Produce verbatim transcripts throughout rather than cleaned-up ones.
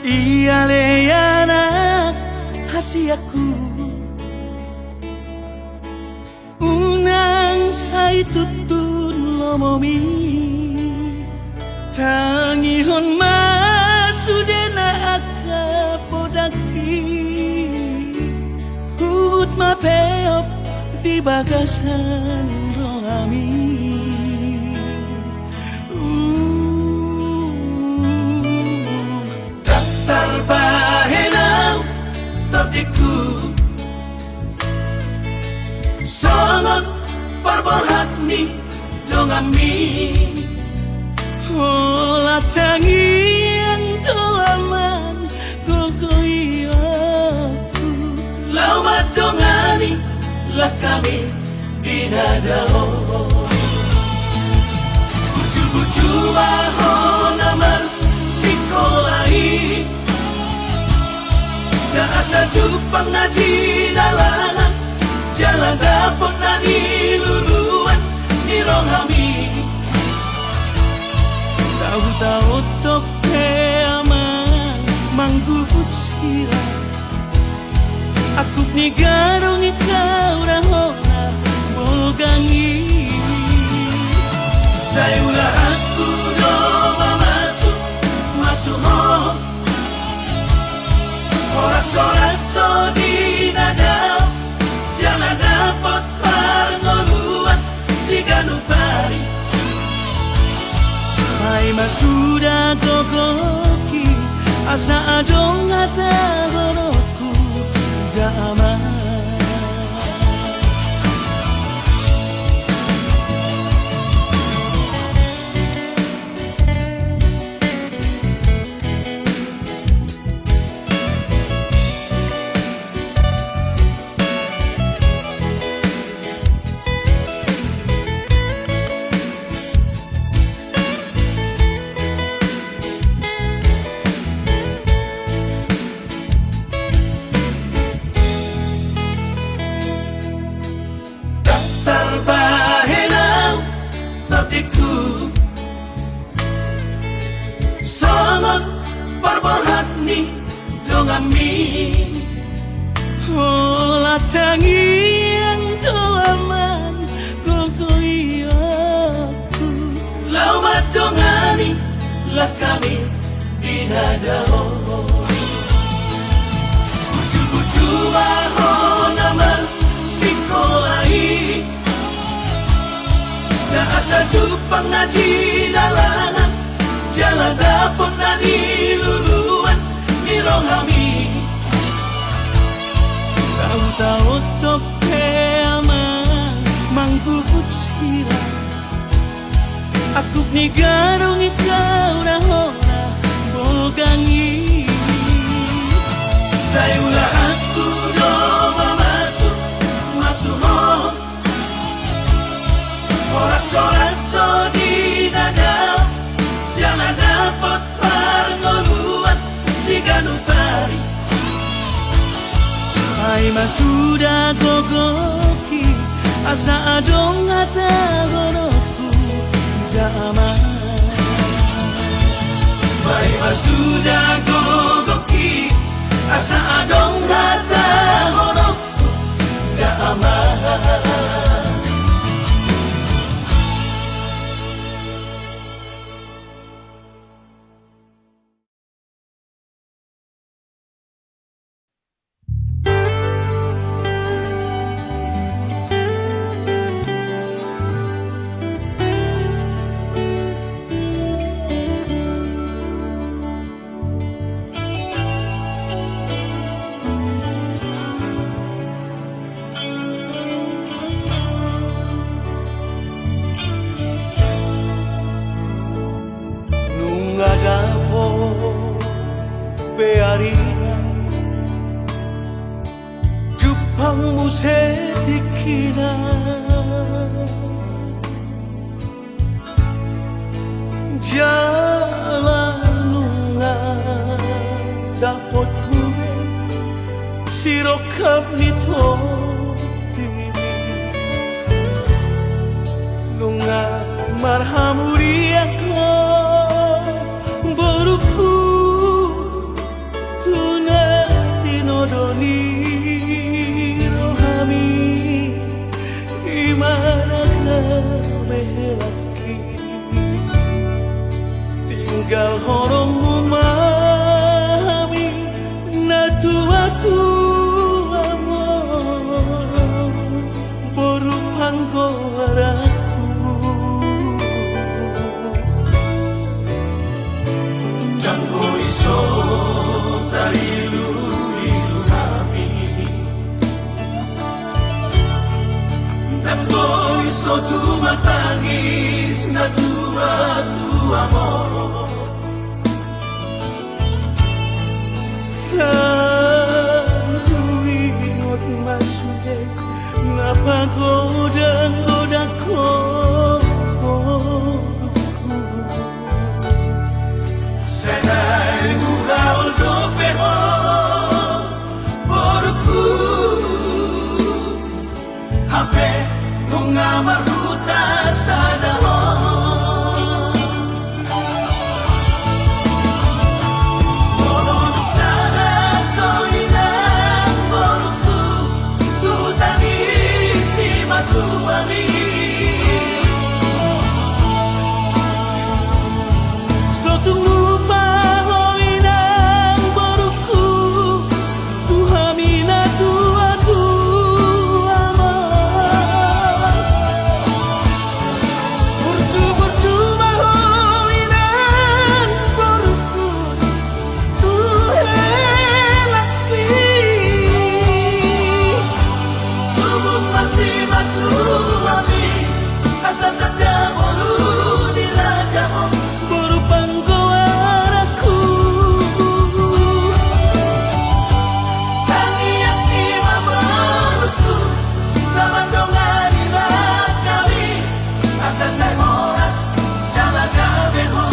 Ia ale anak hasianku, unang sai tuntun lomomi. Tangihon ma sudena angka podangki, huhut ma peop di bagasan rohami. Uh, ndang tarbahen au tondingku songon parborhat ni donganmi. Holan tangiang do amang gogo i oku, laho mandongani langkami di na dao. Bujubuju ma ho na marsikola i, na asa jumpang na di dalan, jala dapot na niluluan ni rohami. Tahu-tahu tongpe amang manggugut sira, angkup ni gadong i, hau na hona bolgang i. Sai ulahanku do mamasu-masu ho, horas-horas ho di na dao, jala dapot parngoluan siganup ari. Paima suda gogok i, asa adong hata gogo i da amang. Ndang tarbahen au tondingku songon parborhat ni donganmi. Holan tangiang do amang gogo i oku, laho mandongani langkami di na dao. Bujubuju ma ho na marsikola i, na asa jumpang na di dalan, jala dapot na niluluan ni rohami. Tahu-tahu tongpe amang manggugut sira, angkup ni gadong i, hau na hona bolgang i. Sai ulahanku do mamasu-masu ho, horas-horas ho di na dao, jala dapot parngoluan siganup ari. Paima suda gogok i, asa adong hata gogo i da amang. Paima suda gogok i, asa adong hata gogo i da amang. Nunga dapot pe arina, jumpang muse tingkina. Jala nunga dapot muse sirongkap ni tondi. Nunga marhamulian ho, boruku. Tangis na tua-tua mo. Sai huingot ma sude na pagodang-godang ho. Sai naeng huhaol dope ho, borungku. Hape nunga marhuta sada ho. Molo dung sahat ho inang borungku, tu huta ni simatuami. So tung lupa ho inang borungku, tu hami na tua-tua ma. Burju-burju ma ho inang borungku, tu helangki. Sumut ma simatuami, asa tanda boru ni raja ho. Boru panggoaranku. Tangiangki ma borungku, na mandongani langkami, asa sai horas jala gabe ho.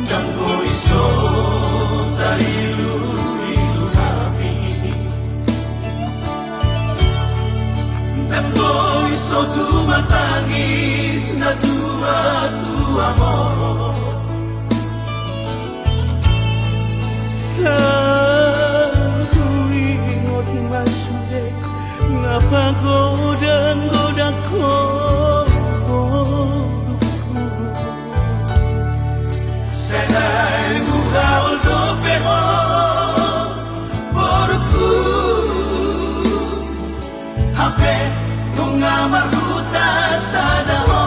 Ndang boi so tarilu-rilu hami. Ndang boi so tumatangis na tua-tua mo. Sai huingot ma sude na pagodang-godang ho. Sai naeng huhaol dope ho, borungku. Hape nunga marhuta sada ho.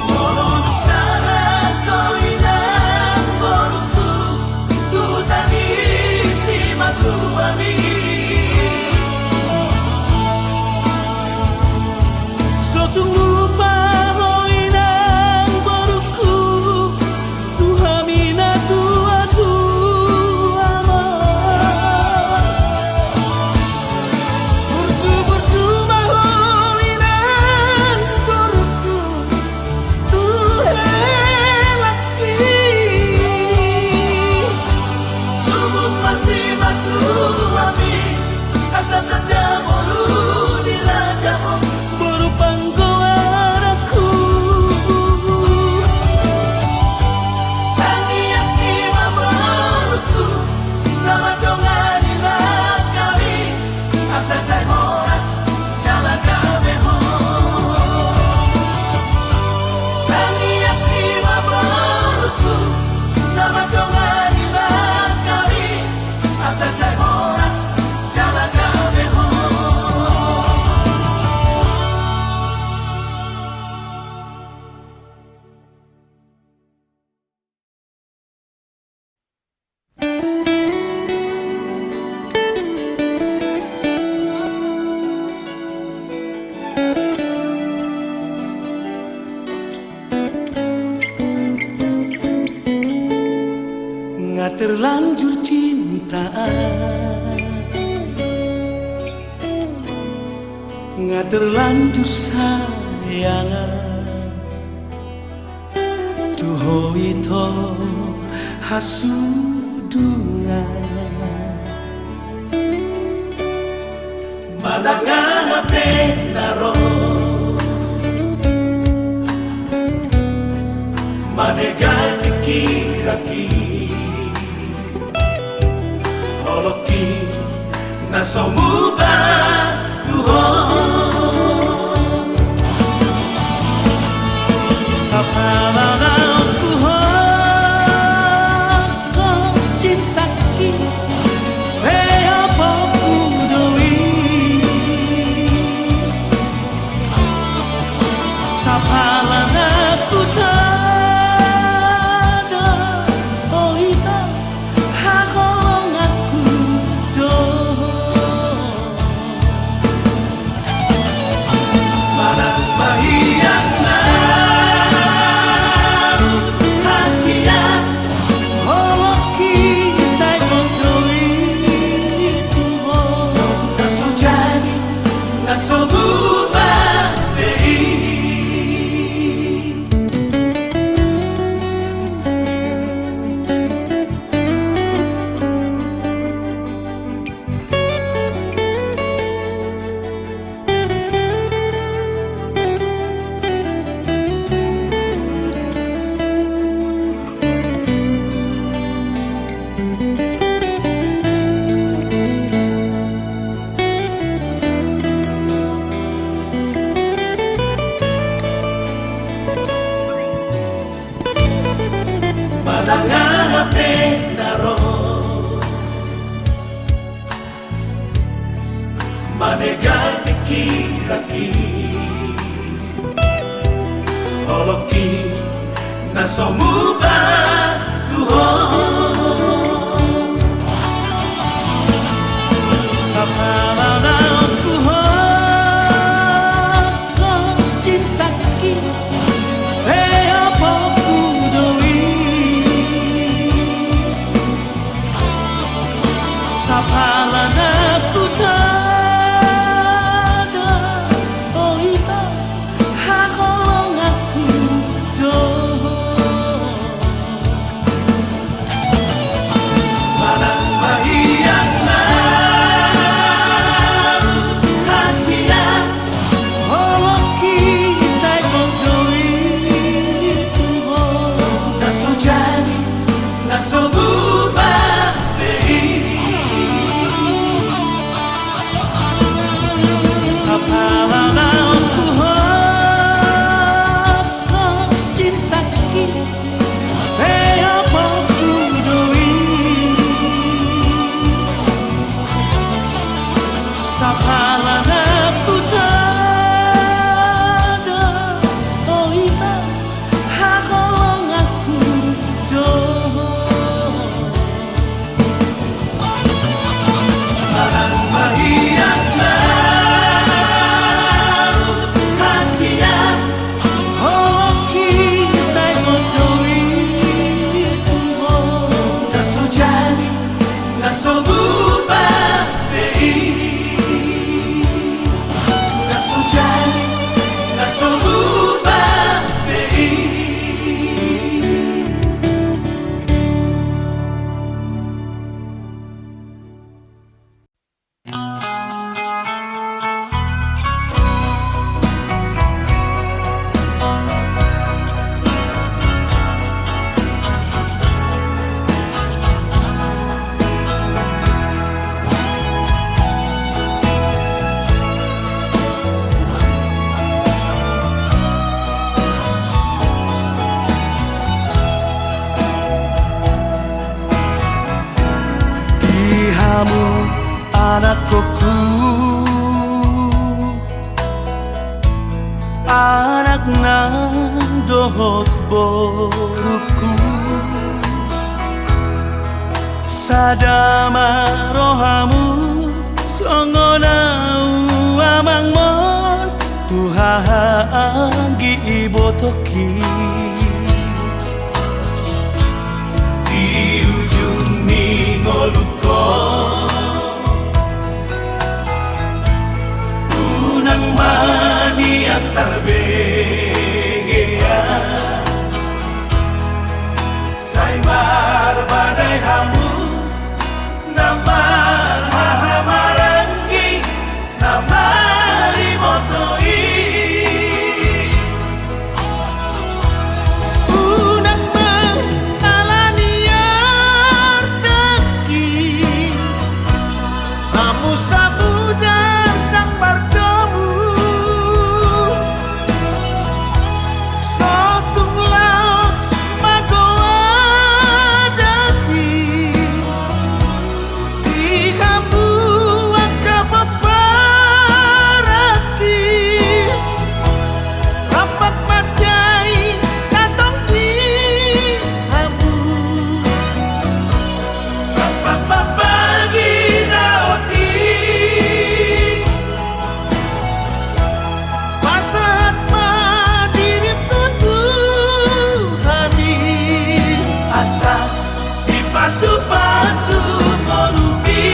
Molo dung sahat ho inang borungku, tu huta ni simatuami. So tung lupa ho inang borungku, tu hami na tua-tua ma. Burju-burju ma ho inang borungku, tu helangki. Sumut ma simatuami, asa tanda boru ni raja ho. Boru panggoaranku. Tangiangki ma borungku, na mandongani langkami, asa sai horas jala gabe ho. Tangiangki ma borungku, na mandongani langkami, asa sai horas jala gabe ho. Nga terlanjur cinta, nga terlanjur sayang, tu ho ito hasudungan. Manang aha pe na ro, manegai pingkiranki, holongki na so muba tu ho. Holongki na so muba tu ho. Sapala na tu ho, ho cintaki, pe apongku do i. Sapala na hutanda, o ima haholonganku do ho. Manang ma hian na hasian, holongki sai hot do i tu ho. Na so jadi, na so muba be i. Sapala na tu ho, ho cintaki, pe apongku do i. Sapala na hutanda, o ima haholonganku do ho. Manang ma hian na hasian, holongki sai hot do i tu ho. Na so jadi, na so muba be i. Na so jadi, na so muba be i. Di hamu anakkonhu, anakna dohot borungku, sada ma rohamu songon au amangmon tu haha anggi ibotongki. Di ujung ni ngolungkon, unang ma nian tarbegean, sai marbadai hamu na marhahamaranggi, na mariboto i. Unang ma ala ni artangki, hamu samudar ndang mardomu. Sotung laos mago adat i, di hamu angka pomparanki, rampak mandai na tong di hamu, rampak mambagi na otik. Pasahat ma dirim tu Tuhan i, asa dipasupasu ngolumi.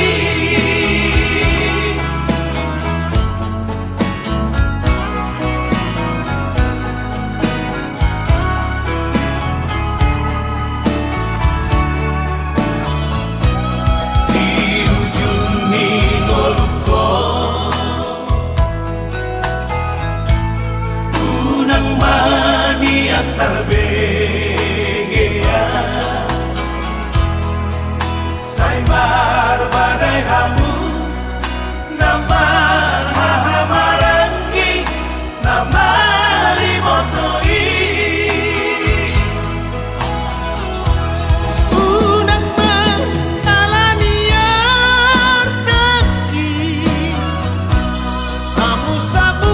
Di ujung ni ngolungkon, unang ma nian tarbegean, sai marbadai hamu na marhahamaranggi, na mariboto i. Unang ma ala ni artangki, hamu sabu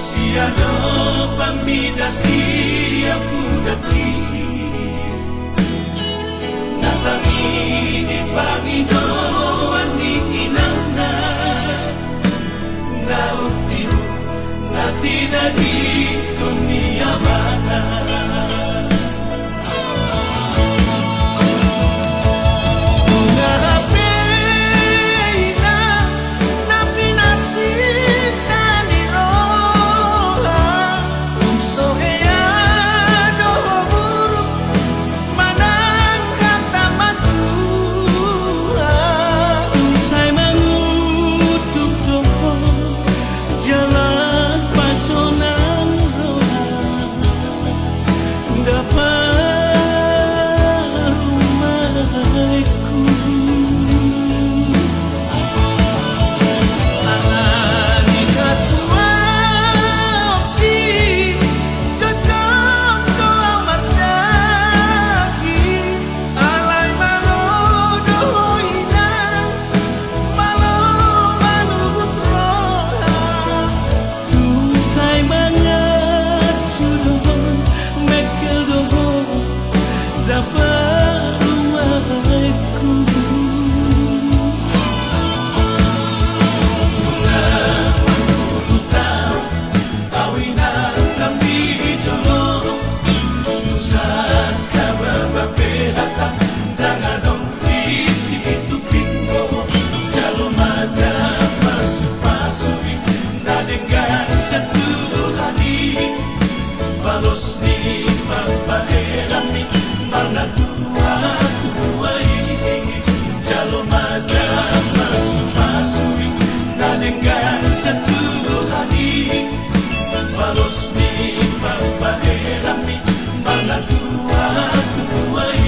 Siadopan mida siap mudaki. Na tangi di pangidoan ni inangna. Na utiru na tinadingkon ni amana. Jala pasonang roha ndang parumaenku. Alani hatuaonki jotjot do au mardaging. Alai malo do ho inang, malo manubut roha. Tung sai manganju do ho, mengkel do ho, ndang parumaenku. Au inang nang di jolo, tu sangkababa pe hatang ndang adong di situpingmu. Jalo ma da pasupasu i na denggan satu hali. Balos ni pambahenanmi marnatua-tua i. Jalo ma da pasupasu i na denggan satu hali. Balos ni pambahenanmi marnatua-tua i.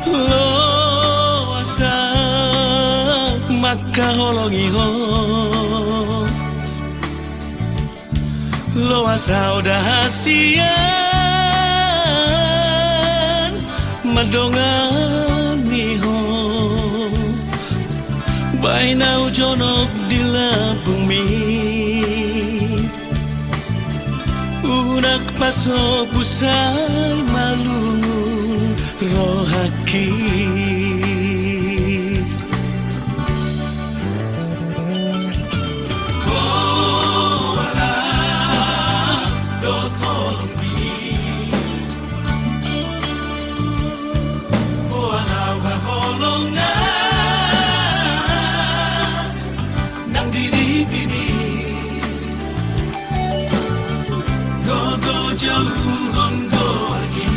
Loas au mangkaholongi ho. Loas au da hasian mandongani ho. Baen au jonok di lambungmi. Unang pasobu sai malungun rohangki. Boha dohot holongmi, boha naung haholongan nang di dirimu. Gogo jouhon goarhi.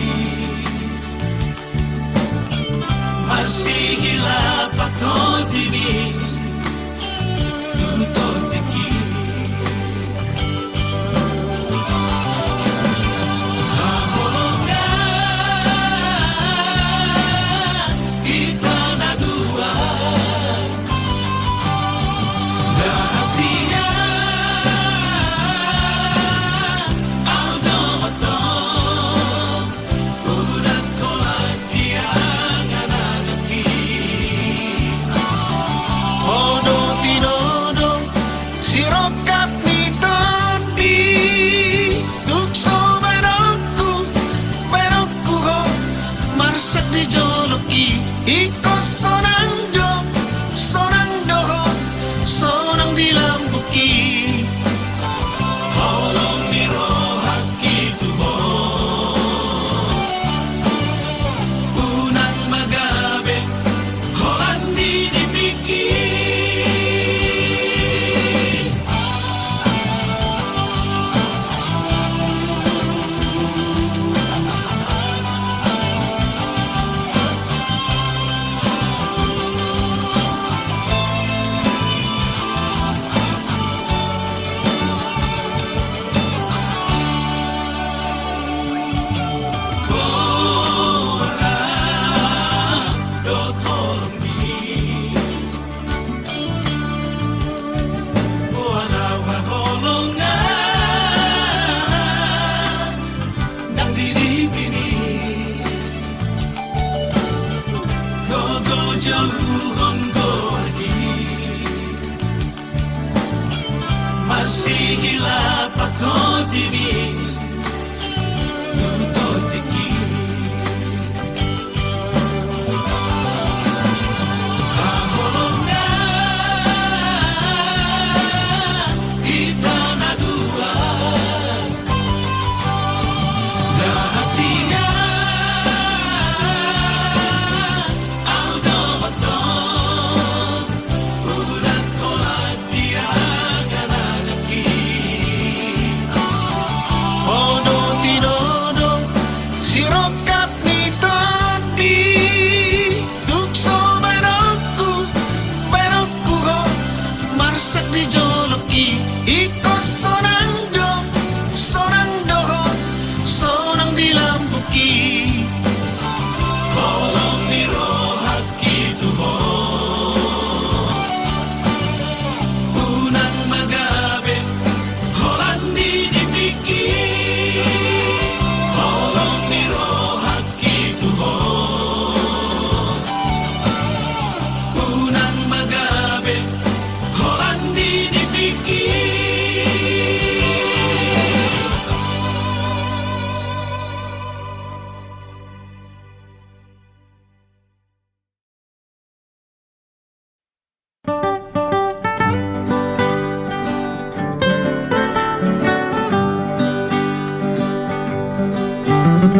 Tano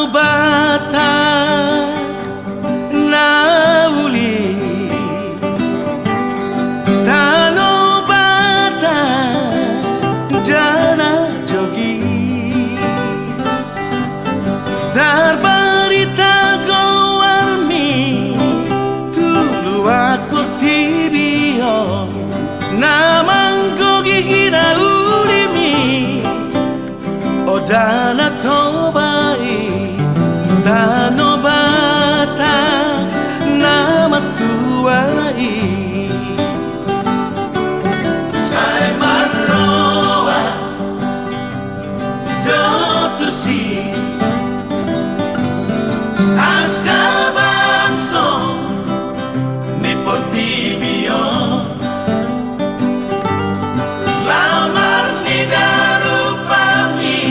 Batak na uli, Tano Batak ndada jogi. Tarbarita goarmi tu luat portibi on, na manggogi hinaulimi, o Danau Toba i, Tano Batak na martua i. Sai marroha do tusi angka bangso ni portibi on. Lamar ni darupami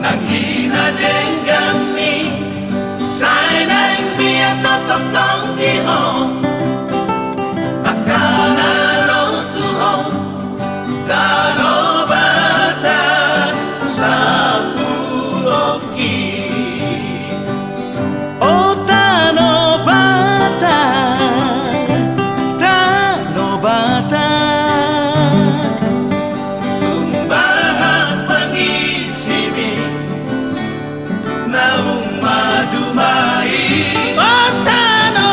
nang hinadengganmi, sai naeng mian do tongtong di ho angka na ro tu ho. Tano Batak sampulongki. O Tano Batak, Tano Batak, tung bahat pangisimi naung maduma i. O Tano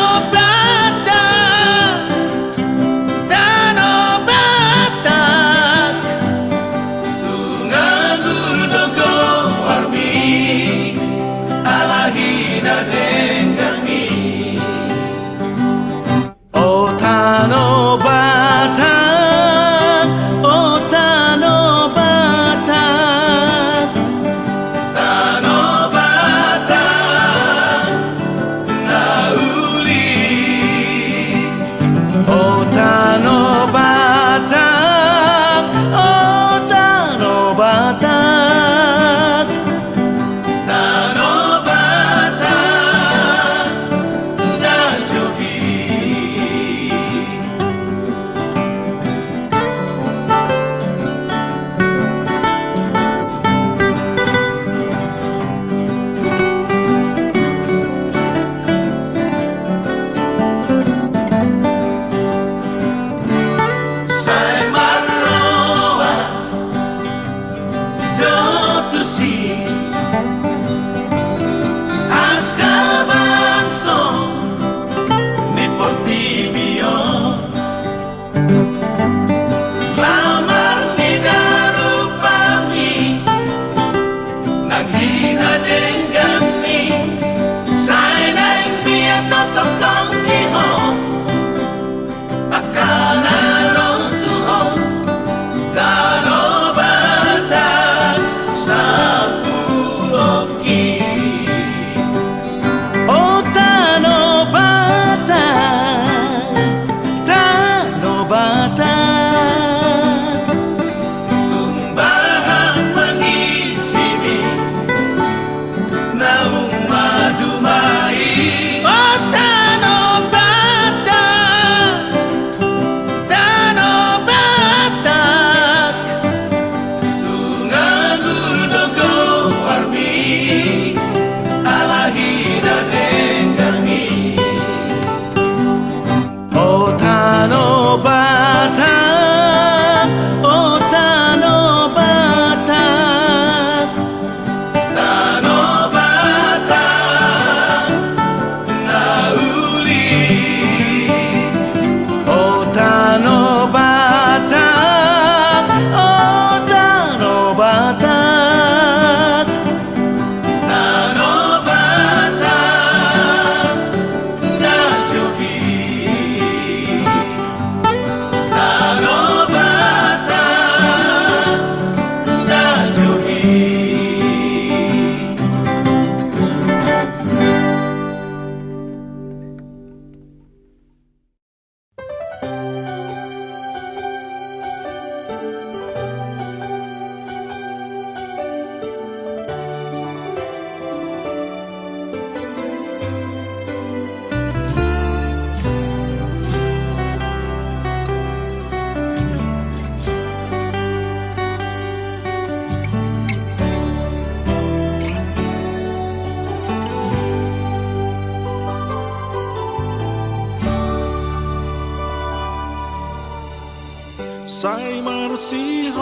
Sai marsihohot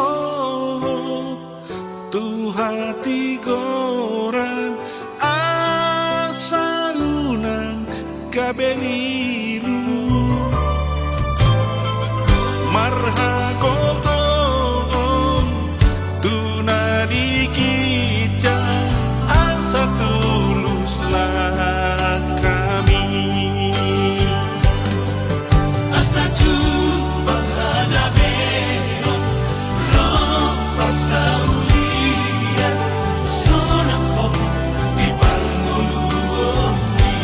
tu hatigoran asa unang gabe lilu. Marhagogoon tu na di ginjang asa tulus langkami. Asa jumpang hadameon ro parsaulian sonang ho di parngoluonmi.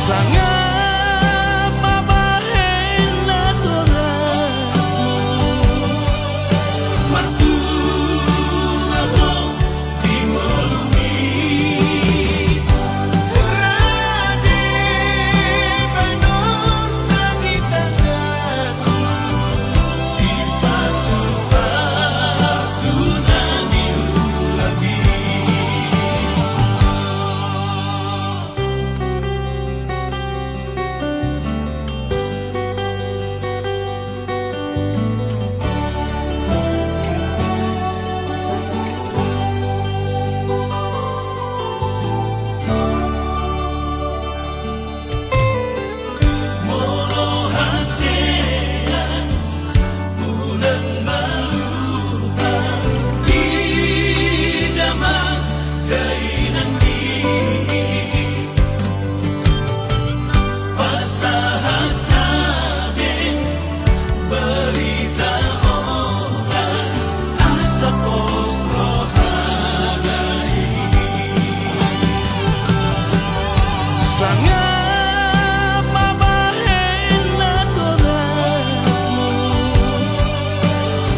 Sangap ma bahen natorasmu martua ho di ngolumi. Rade bahenon na di tangan, dipasupasu na niulami. Molo hasean unang maluhan di damang dainang i. Pasahat hami barita horas asa pos rohana i. Sangap ma bahen natorasmu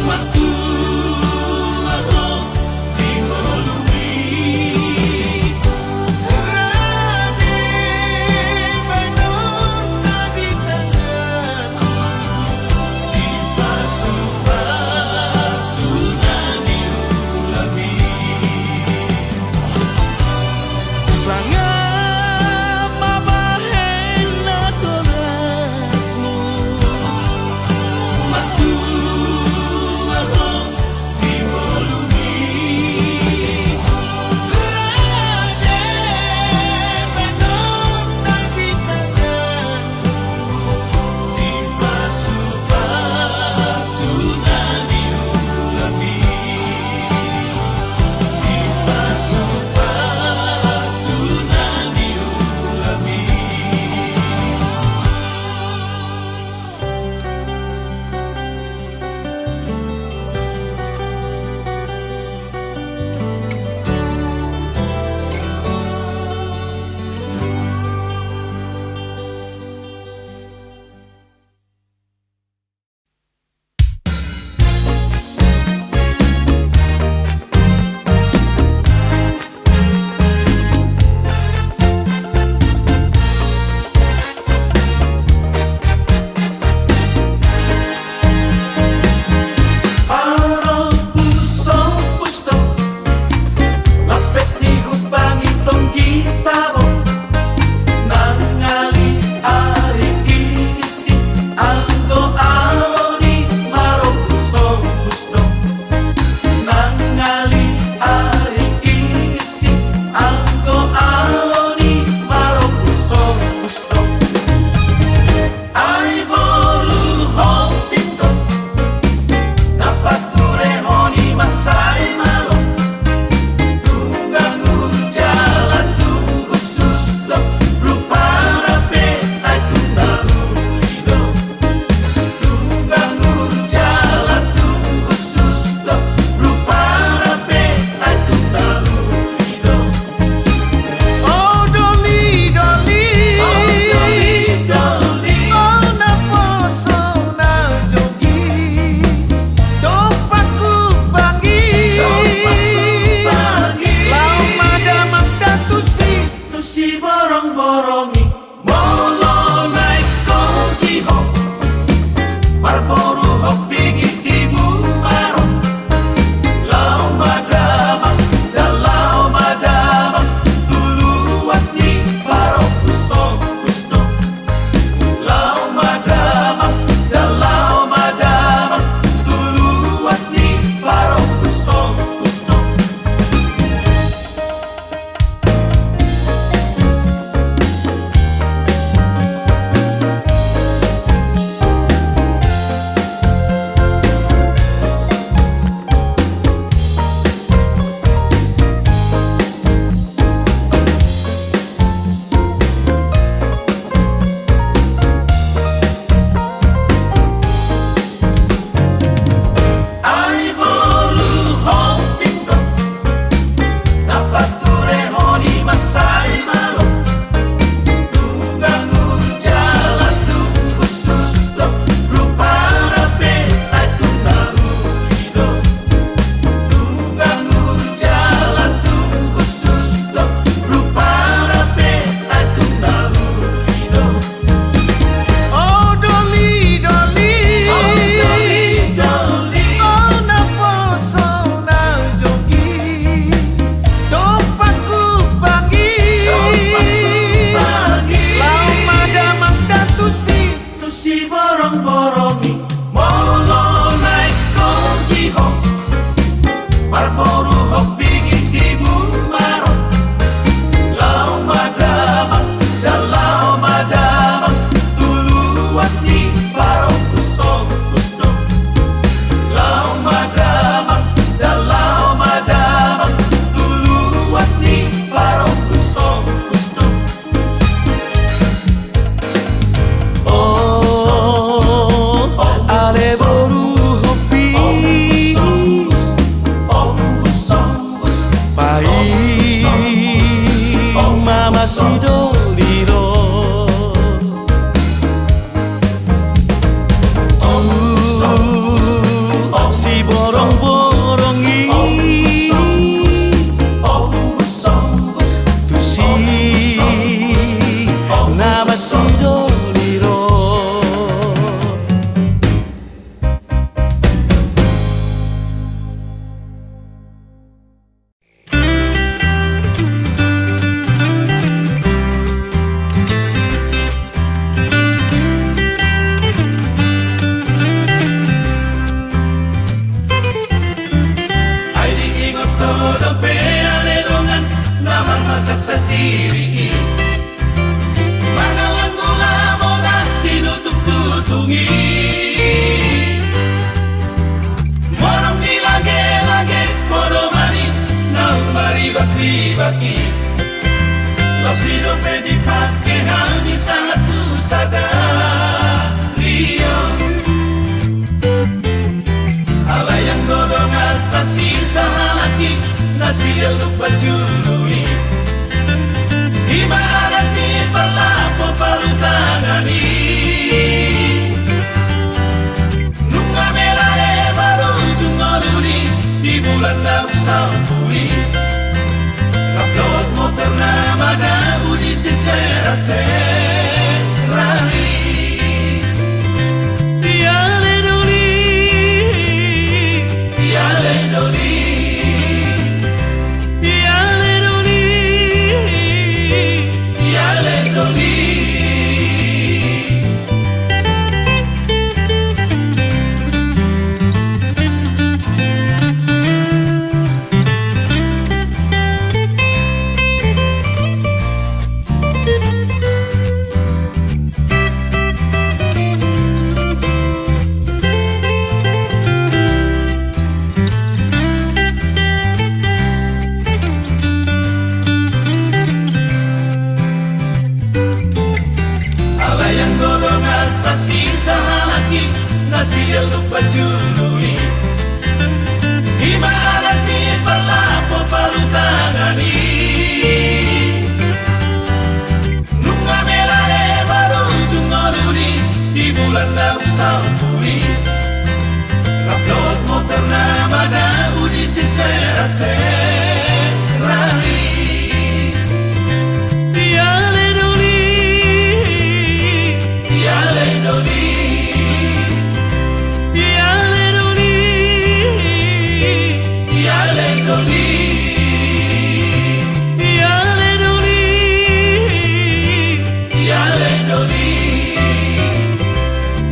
martua ho di ngolumi. Rade bahenon na di tangan, dipasupasu na niulami. Sangap ma bahen natorasmu martua ho di ngolumi. Rade bahenon na di tangan, dipasupasu na niulami. Dipasupasu na niulami. Parompusompus do lampet ni hubangi tonggi tabo. Nangaliat ari i disi anggo alo ni marompusompus do. Nangaliat ari i disi anggo alo ni marompusompus do. Ai boru ho pintor, na paturehon i mansai malo. Tunggang ul jala tung hushus do, rupana pe ai tung na uli do. Tunggang ul jala tung hushus do, rupana pe ai tung na uli do. O doli, doli. O doli, doli. O naposo na jogja. Dompak hubangi. Dompak hubangi. Laho ma damang da tusi, tusi borongborong i. Molo naeng ho jiho, marboru ho pingit tibu ma ro. Laho ma damang, da laho ma damang, tu luat ni parompusompus do. Laho ma damang, da Dipangke hami sahat tu sadari on. Alai anggo dongan pasisa halak i na sial duk parjulu i, i ma adat ni parlapo parhutangan i. Nunga melae marujung ngoluni di bulan daun salpu i. Rap dohot motorna madabu di siserak-serak i. Iale doli, iale doli, iale doli, iale doli. Alai anggo dongan pasisa halak i na sial duk parjulu i, i ma adat ni parlapo parhutangan i. Nunga melae marujung ngoluni di bulan daun salpu i. Rap dohot motorna madabu di siserak-serak i. Iale doli, iale doli, iale doli, iale doli. Iale doli, iale doli,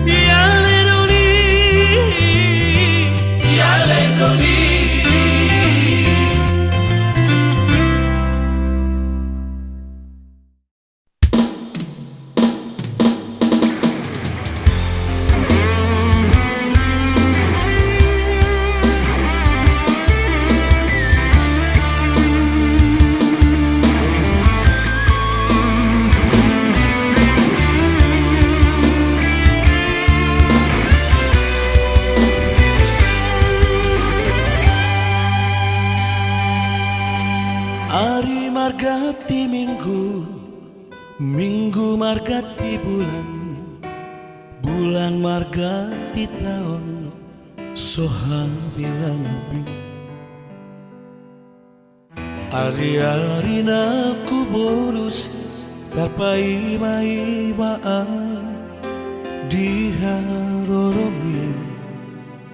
iale doli, iale doli. Ari marganti minggu, minggu marganti bulan, bulan marganti taon, so habilang ubi. Ari-ari na hubolus tarpaima-ima au di haroromi,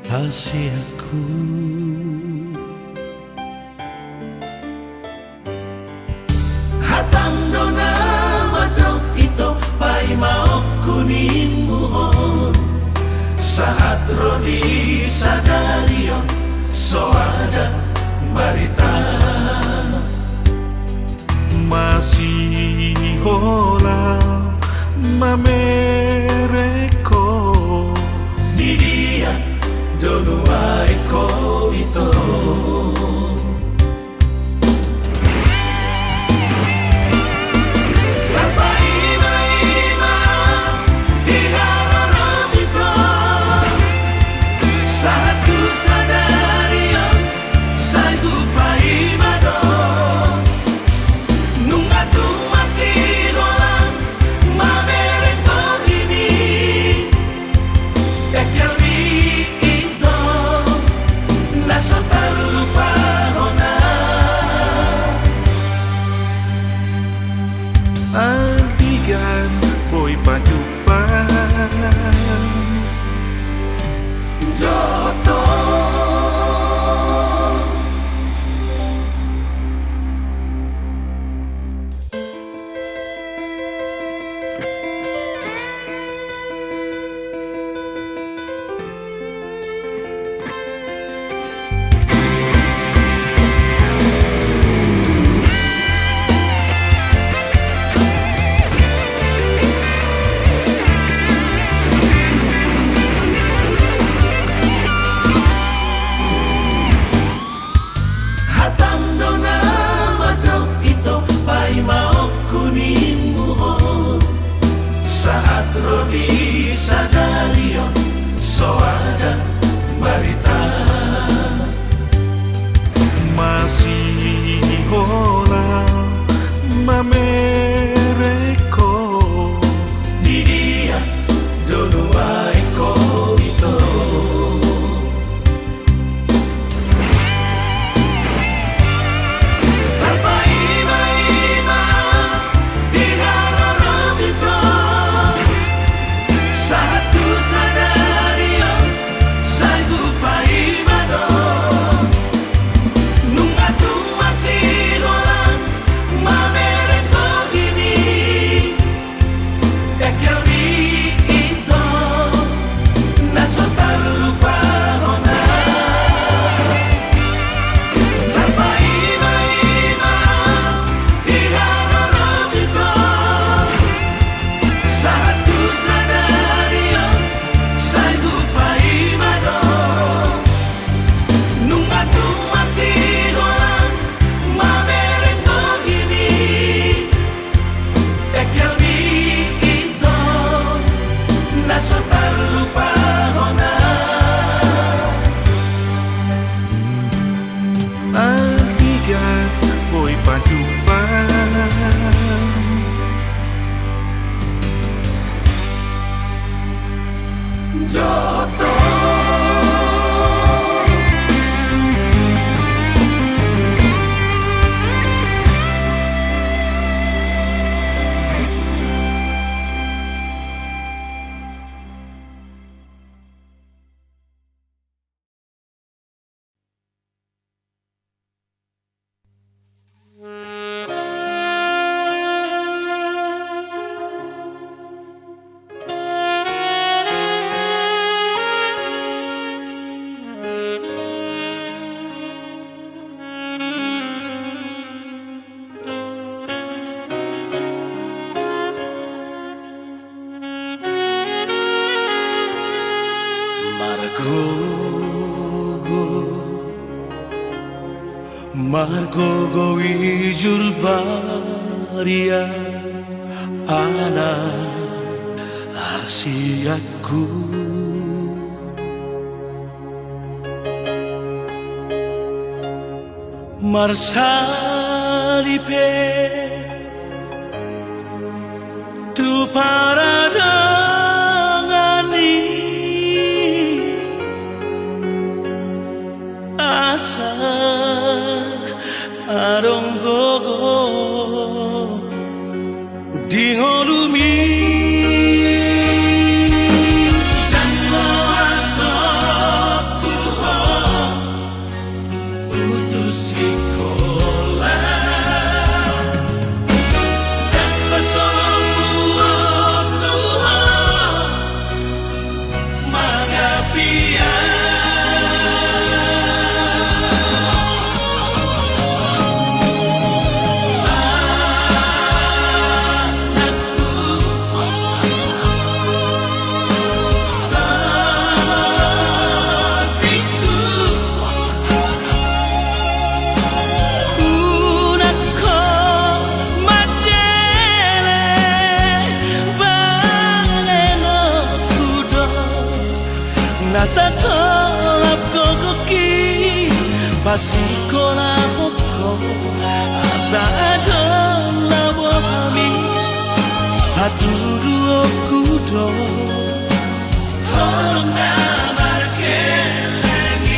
haseakku. Hatam do na mandok ito paimaonku ninmu on. Sahat ro di sadari on so ada barita. Masihola mamereng ho. Di dia do nuaeng ho ito. Tarpaima-ima di haroromi ito. Sahat tu sadari on sai hupaima do. Nunga tung masihola mamereng ho hami. Engkelmi ito na so tarlupa hona. Andigan boi pajumpa dohot ho. Sahat ro di sadari on soada barita. Masihola mamereng ho. Di dia do nuaeng ho ito. Tarpaimaima di haroro ito. Sahat tu sadari on sai hupaima do. Nunga tung masihola mamereng bohini. Engkel ni ito na so tarlupahon. Tarpaimaima di haroro ito. Sahat tu sadari on sai hupaima do. Nunga tung masihola mamereng bohini. Engkel ni ito na so tarlupahon. Ahiga boi pajumpa. Margogo, margogo ijur baria anak hasianku. Marsali pe tu paradongan i, asa adong gogo di ngolumi. Jala asokku ho putus sikola. Jala asokku ho mangapian. Unang ho mandele, bahenonku do na satolap gogongki, pasikolahon ho asa adong na bohami, hatuduhonku do. Holong na margeleng i.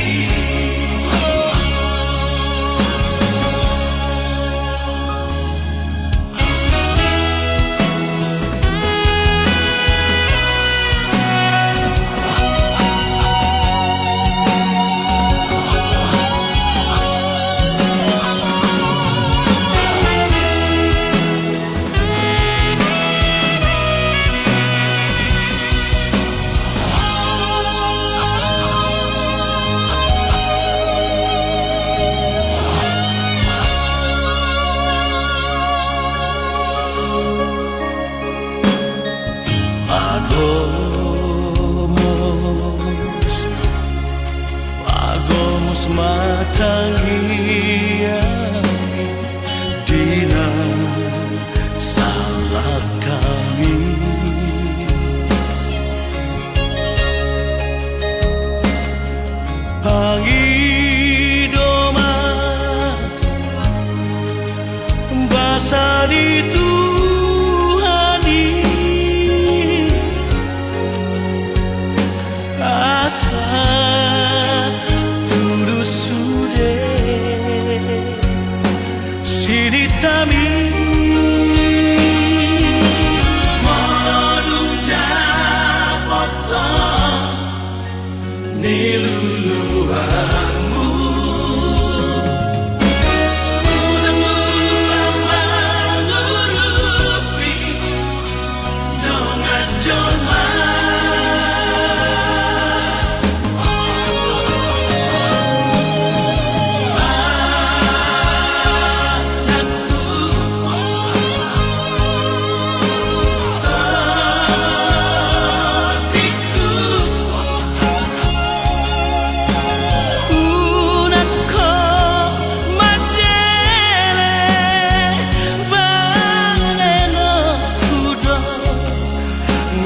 Pagomos, pagomos ma tangiang i di na salak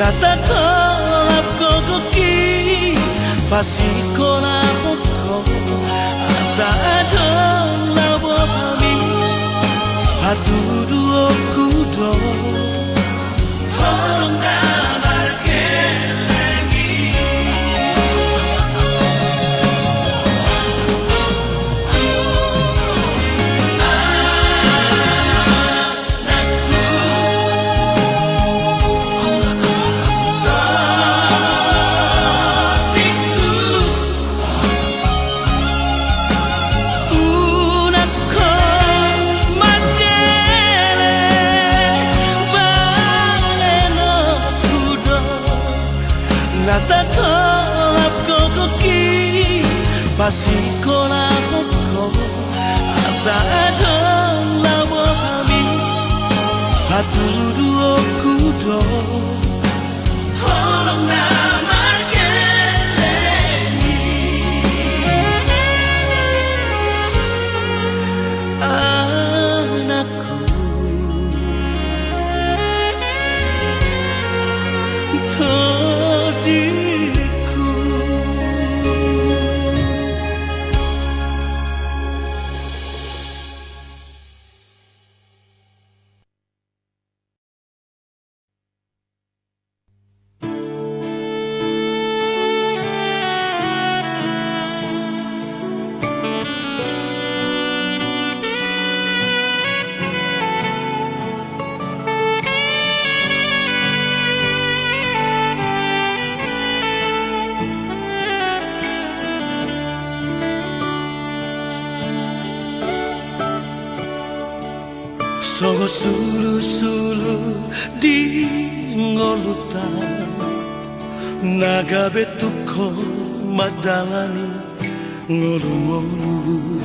Asa tolap gogoki, pasingkolahon ho, asa adong na bohal mi, hatuduhonku do. Holong na margeleng i. Na satolap gogoki, pasingkolahon ho, asa adong na bohal mi, hatuduhonku do. Holong na margeleng i. Anakku. Songon sulusulu di ngolunta, na gabe tung ho mandalani ngolungolu.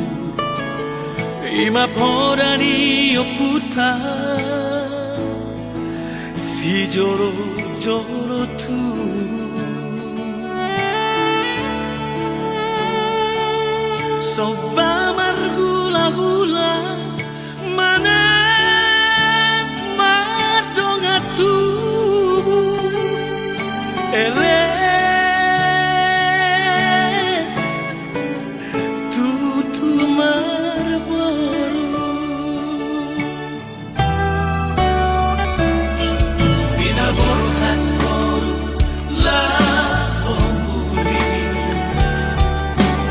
I ma poda ni ompunta sijolojolo tu. Somba margulagula manang mardongan tubu, ele tutu marboru. Pinaborhat ho laho muli,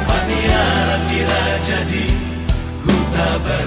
paniaran ni raja di huta Batam.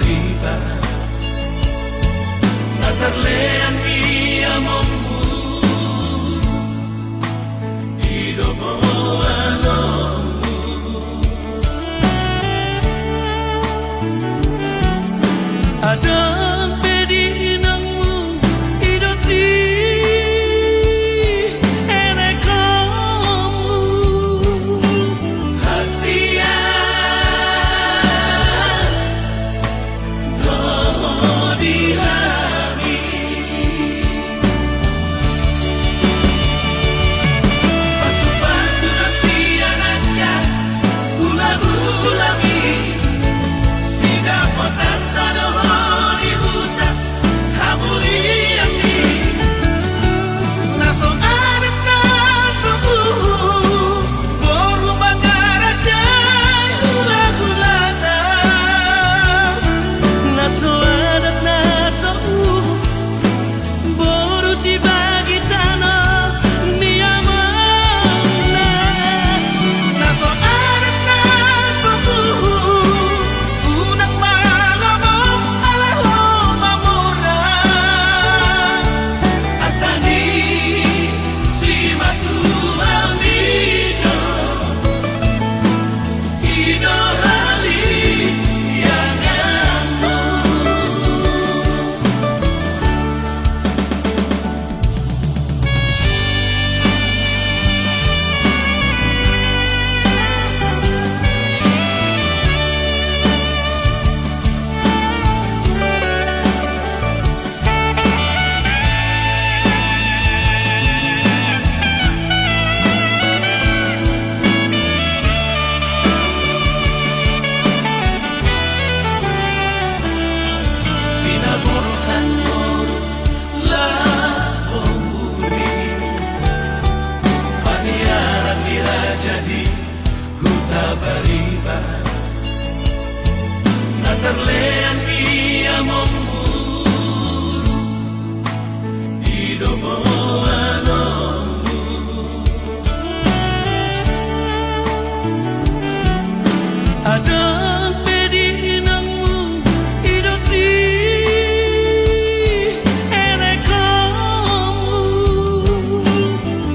Tarlean di amongmu, di dobo anongmu. Adong pe di inongmu, i do sielekonmu.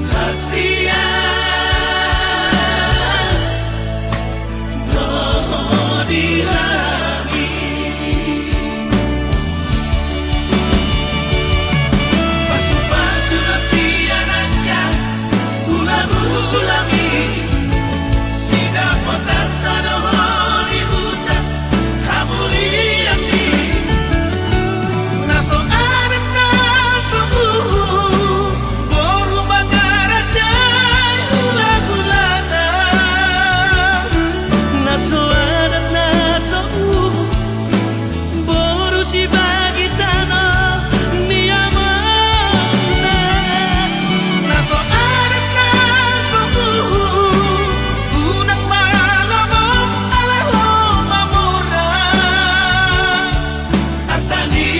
Hasian do di hami. Pasupasu do sian angka hulahulammi, sidapotanta do ho di huta hamulianmi. Na so adat na so huhut, boru mangarajai hulahulana. Na so adat na so huhut, boru sibagi tano ni amangna. Na so adat na so huhut, unang ma lomo ala ho mamora. Arta ni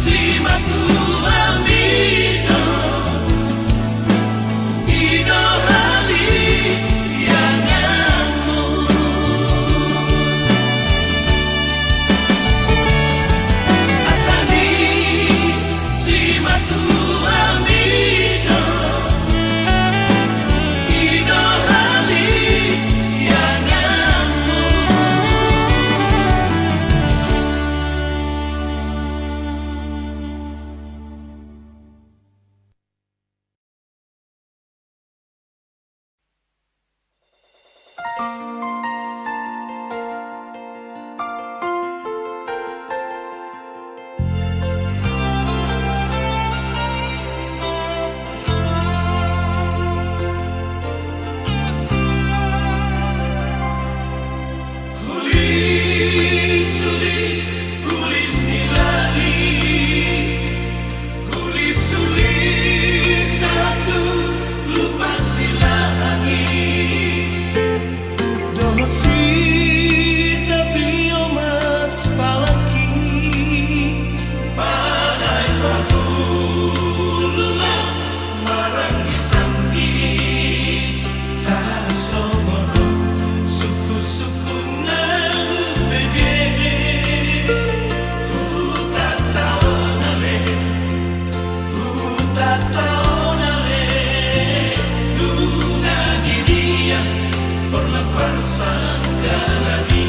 simatuami do, i do halianganmu. Arta ni simatuami do, i do halianganmu. Hulis, hulis, hulis ni lali, hulis, hulis, satu lupa silangi. Dohot sitapio mas palangki, pahai pahulula, maranggi sanggis, tarsongon on sungkun-sungkun na hubege. Huta taon ale, huta taon ale, nunga di dia porlak parsangkaran i.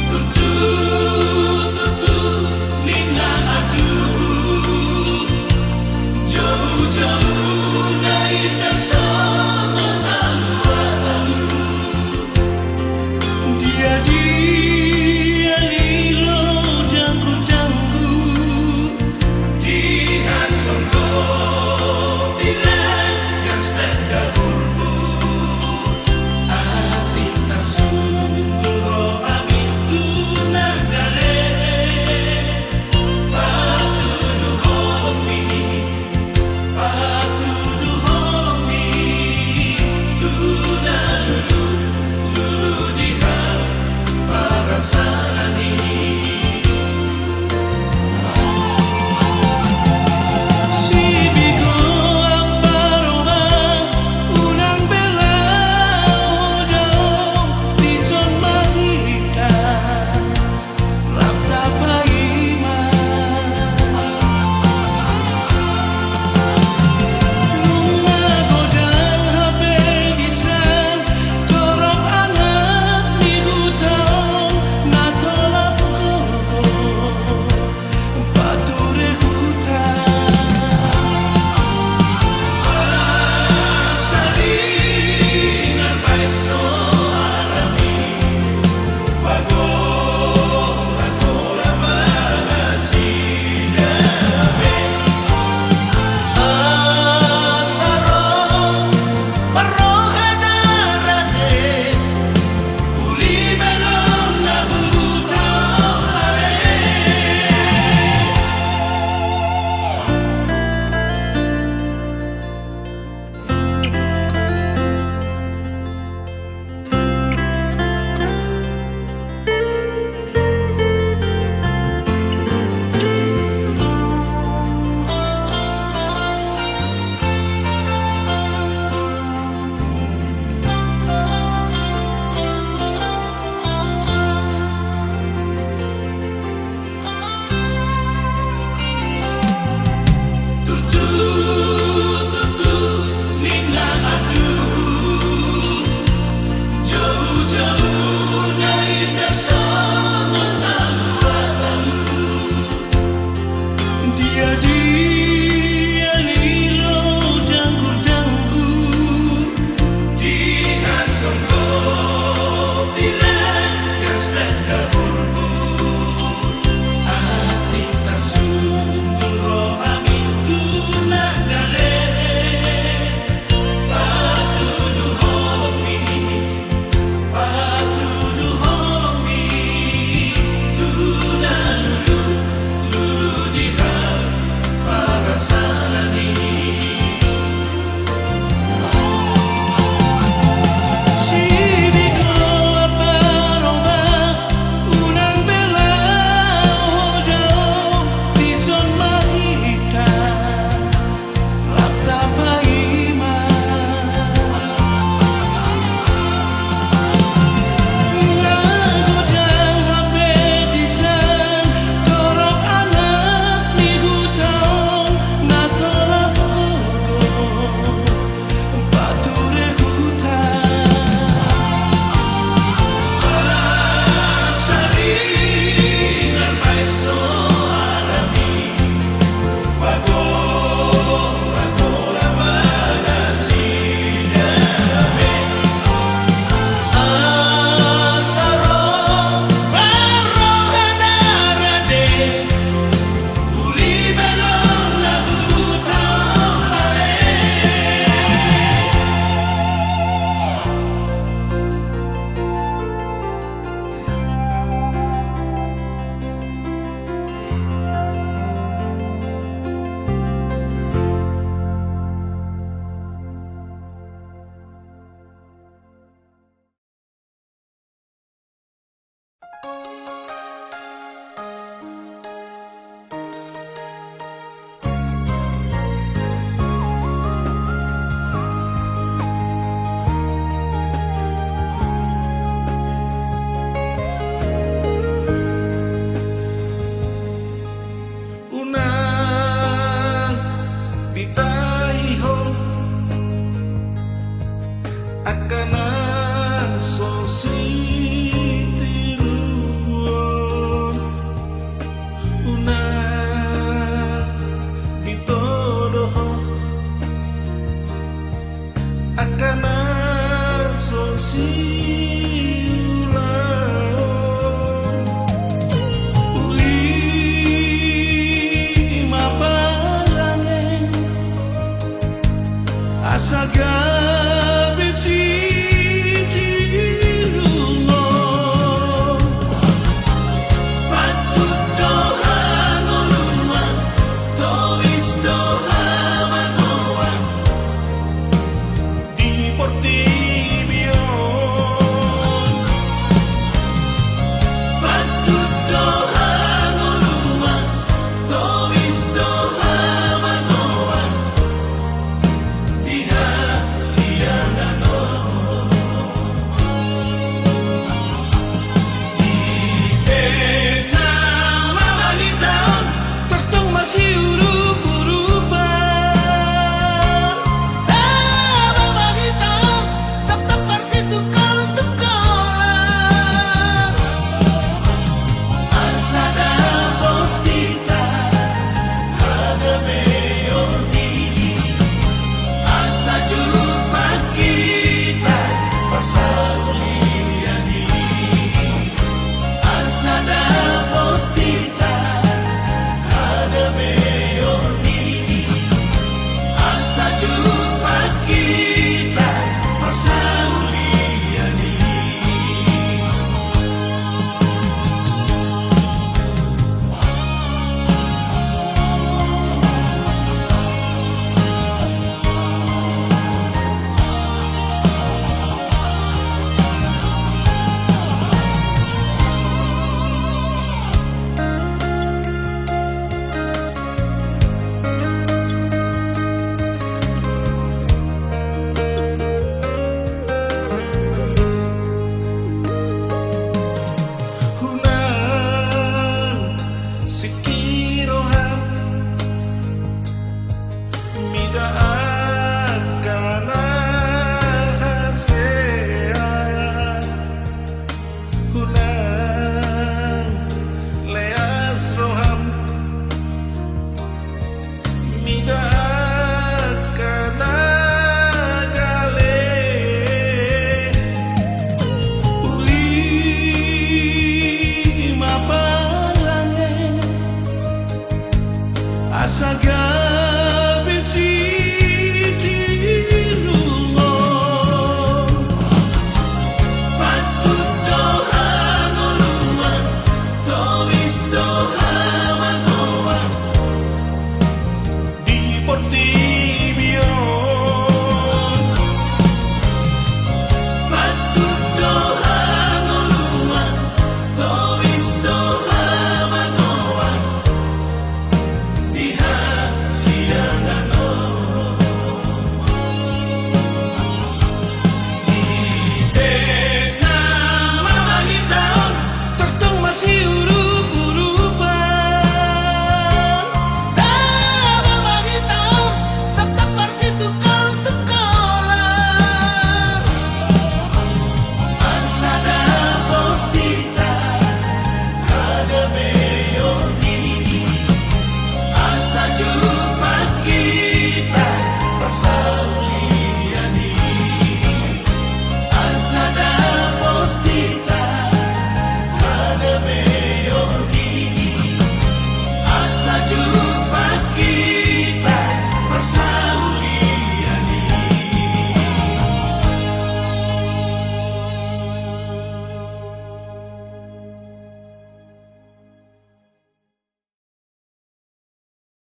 Turtu, turtu, ninna adu, jou-jou na i tarsongon alu-alu. Dia, dia ni lo